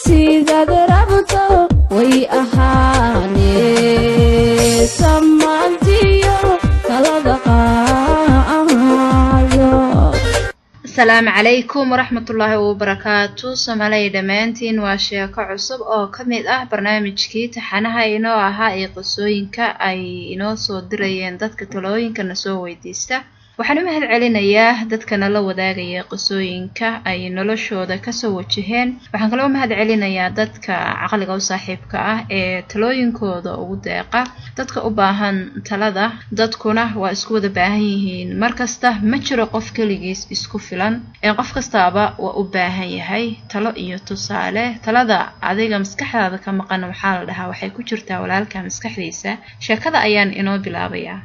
Sidaad rabto way ahaane, samaantiyo talada qaado. Asalaamu calaykum waraxmatullaahi wabarakaatu. Soomaalaya dhammaantiin, waa sheeko cusub oo ka mid ah barnaamijkii taxanaha inoo ahaa ee qisooyinka ay inoo soo dirayeen dadka talooyinkana soo weydiista. Waxaan u mahad celinayaa dadka nala wadaagaya qisooyinka ay noloshooda kasoo wajaheen. Waxaan kaloo mahad celinayaa dadka caqliga u saaxiibka ah ee talooyinkooda ugu deeqa dadka u baahan talada. Dadkuna waa isku wada baahan yihiin markasta, ma jiro qof keligiis isku filan. Ee qof kastaaba waa u baahan yahay talo iyo tusaale. Talada adiga maskaxdaada ka maqan, waxaa la dhahaa, waxay ku jirtaa walaalka maskaxdiisa. Sheekada ayaan inoo bilaabayaa.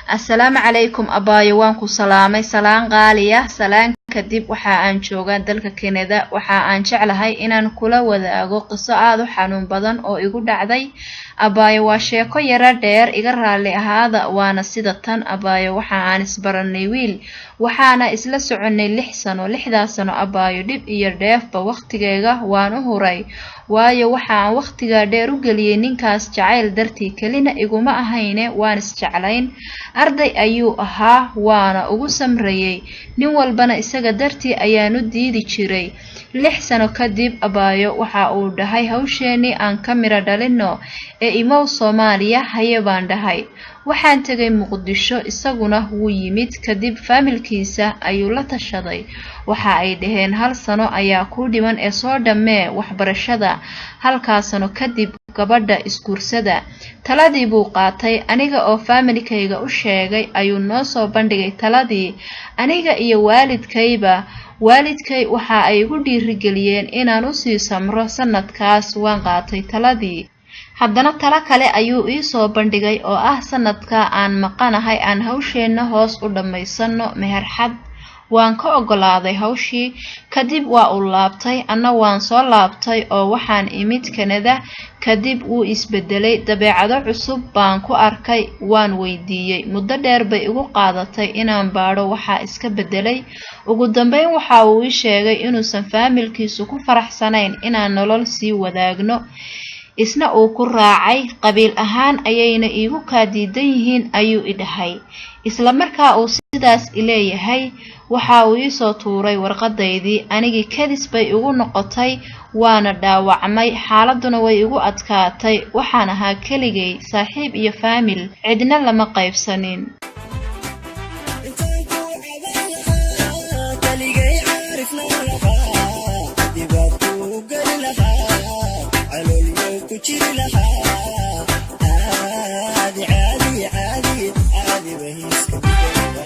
Assalaamu calaykum abaayo, waan ku salaamay, salaan qaaliya. Salaan kadib, waxa aan joogaa dalka Kanada. Waxa aan jeclahay inaan kula wadaago qiso aada u xanuun badan oo igu dhacday. Abaayo, waa sheeko yaro dheer, iga raalli ahaada. Waana sida tan, abaayo. Waxa aan isbaranay wiil, waxaana isla soconnay 6 sano. 6daas sano, abaayo, dhib iyo dheefba waqtigeyga waan u huray, waayo waxa aan waqtigaa dheer u geliyey ninkaas jacayl dartii kelina iguma ahayne, waan isjeclayn. Arday ayuu ahaa, waana ugu samrayey, nin walbana isaga dartii ayaan u diidi jiray. 6 sano kadib, abaayo, waxa uu dhahay, "Hawsheenii aan ka miro dhalino ee imow Soomaaliya." "Haye," baan dhahay. Waxaan tegay Muqdisho, isaguna wuu yimid. Kadib faamilkiisa ayuu la tashaday. Waxa ay dhaheen, "Hal sano ayaa kuu dhiman ee soo dhammee waxbarashada, halkaa sano kadib gabadha isguursada." Taladii buu qaatay. Aniga oo faamilikayga u sheegay ayuu noo soo bandhigay taladii, aniga iyo waalidkayba. Waalidkay waxa ay igu dhiirigeliyeen inaan usii samro sanadkaas. Waan qaatay taladii. Haddana talo kale ayuu ii soo bandhigay oo ah, sanadka aan maqanahay aan hawsheenna hoos u dhammaysano meherxad. Waan ka ogolaaday hawshii. Kadib waa uu laabtay, anna waan soo laabtay oo waxaan imid Kanada. Kadib wuu isbedelay, dabeecado cusub baan ku arkay. Waan weydiiyey. Muddo dheer bay igu qaadatay inaan baadho waxaa iska bedelay. Ugu dambeyn waxa uu ii sheegay inuusan faamilkiisu ku faraxsanayn inaan nolol sii wadaagno, isna uu ku raacay. "Qabiil ahaan ayayna iigu kaa diidan yihiin," ayuu i dhahay. Isla markaa uu sidaas ileeyahay, waxa uu iisoo tuuray warqadaydii. Anigii kadis bay igu noqotay, waana dhaawacmay, xaaladuna way igu adkaatay. Waxaan ahaa keligay, saaxiib iyo faamil cidna lama qaybsanin. Intaan ku caban lahaa, kaligay caarifna lahaa, dhibaatuu geli lahaa, caloolyow ku jiri lahaa, caadi caadi caadi caadi bahiiska dhigaya.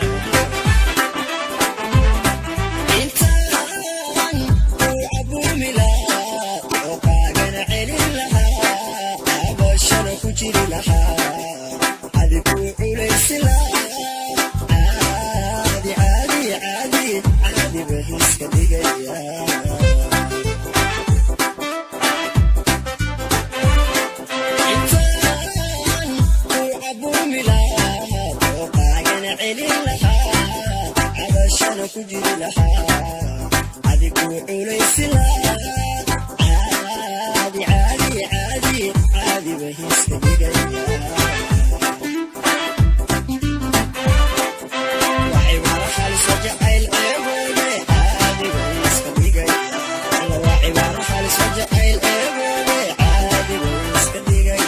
Intaan ku cabuumi lahaa oo qaagana celin lahaa, cabashana ku jiri lahaa, cadi ku culaysi lahaa, caadi caadi caadi caadi bahiiska dhigaya. Intaan ku cabuumi lahaa oo qaagana celin lahaa, cabashana ku jiri lahaa, cadi ku culaysi lahaa, caadi caadi caadi caadi bahiiska dhigaya. Waxay wara xaliso jacayl eegoobe, caadi bahiiska dhigaya. Alla, waa cibaaro xaliso jacayl eegoobe, caadi bahiiska dhigaya.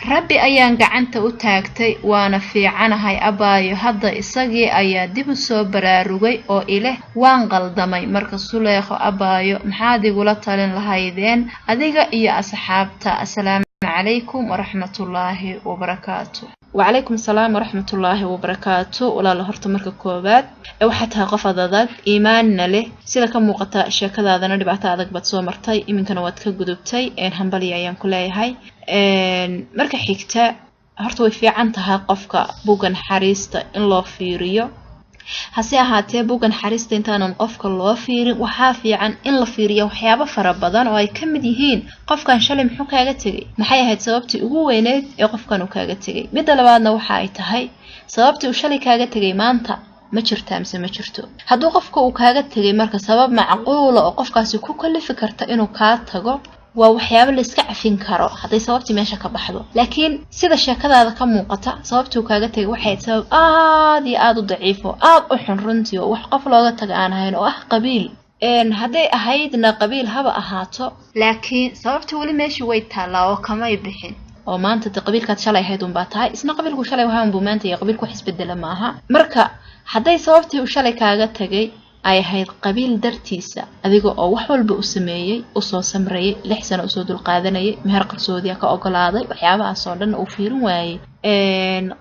Rabbi ayaan gacanta u taagtay, waana fiicanahay, abaayo. Hadda isagii ayaa dib u soo baraarugay oo ileh, "Waan qaldamay." Marka Suleekho abaayo, maxaad igula talin lahaydeen adiga iyo asxaabta? Asalaamu calaykum waraxmatullaahi wabarakaatu. Wacalaykum asalaam waraxmatullaahi wabarakaatu. Walaalo, horta marka koowaad ee waxaa tahay qof ad adag, iimaanna leh sida ka muuqata sheekadaadana. Dhibaato adag baad soo martay, iminkana waad ka gudubtay, hambalya ayaan ku leeyahay. Marka xigta, horta way fiican tahay qofka buugga naxariista in loo fiiriyo. Hase ahaatee, buugga naxariista intaanan qofka loo fiirin, waxaa fiican in la fiiriyo waxyaabo fara badan oo ay ka mid yihiin: qofkan shalay muxuu kaaga tegay? Maxay ahayd sababtii ugu weyneyd ee qofkan uu kaaga tegay? Midda labaadna waxa ay tahay, sababtii uu shalay kaaga tegay maanta Ma jirtaa mise ma jirto? Hadduu qofka uu kaaga tegay marka sabab macquula oo qofkaasi ku kalifi karta inuu kaa tago, waa waxyaabo la iska cafin karo hadday sababtii meesha ka baxdo. Laakiin sida sheekadaada ka muuqata, sababtii uu kaaga tegay waxay sabab aad iyo aada u daciif oo aad u xun runtii, oo wax qof looga taga aan ahayn, oo ah qabiil. Hadday ahaydna qabiil haba ahaato, laakiin sababta weli meeshii way taallaa oo kamay bixin. Oo maanta de qabiilkaad shalay ahayd unbaa tahay, isna qabiilku shalay ahaa unbuu maanta iyo qabiilku wax isbedela maaha. Marka hadday sababtii uu shalay kaaga tagay ay ahayd qabiil dartiisa, adiga oo wax walba u sameeyey, usoo samrayay, 6 sano usoo dulqaadanayay, meher qarsoodiya ka ogolaaday, waxyaabahaas oo dhan uu fiirin waayey,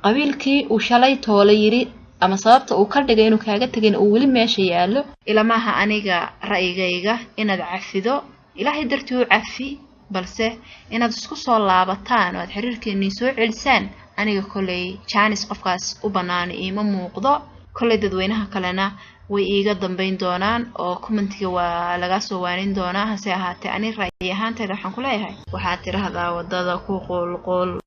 qabiilkii uu shalay toole yidhi ama sababta uu ka dhigay inuu kaaga tegayna uu weli meesha yaallo, ilamaha aniga ra'yigayga inaad cafido, Ilaahay dartii u cafi, balse inaad isku soo laabataan oo aad xiriirkeennii soo celisaan, aniga kolley jaanis qofkaas u banaana iima muuqdo. Kolley dadweynaha kalena way iiga dambeyn doonaan oo commentiga waa lagaa soo waanin doonaa. Hase ahaatee, ani ra'yi ahaantayda waxaan ku leeyahay, waxaad tidhaahdaa wadada ku qulqul.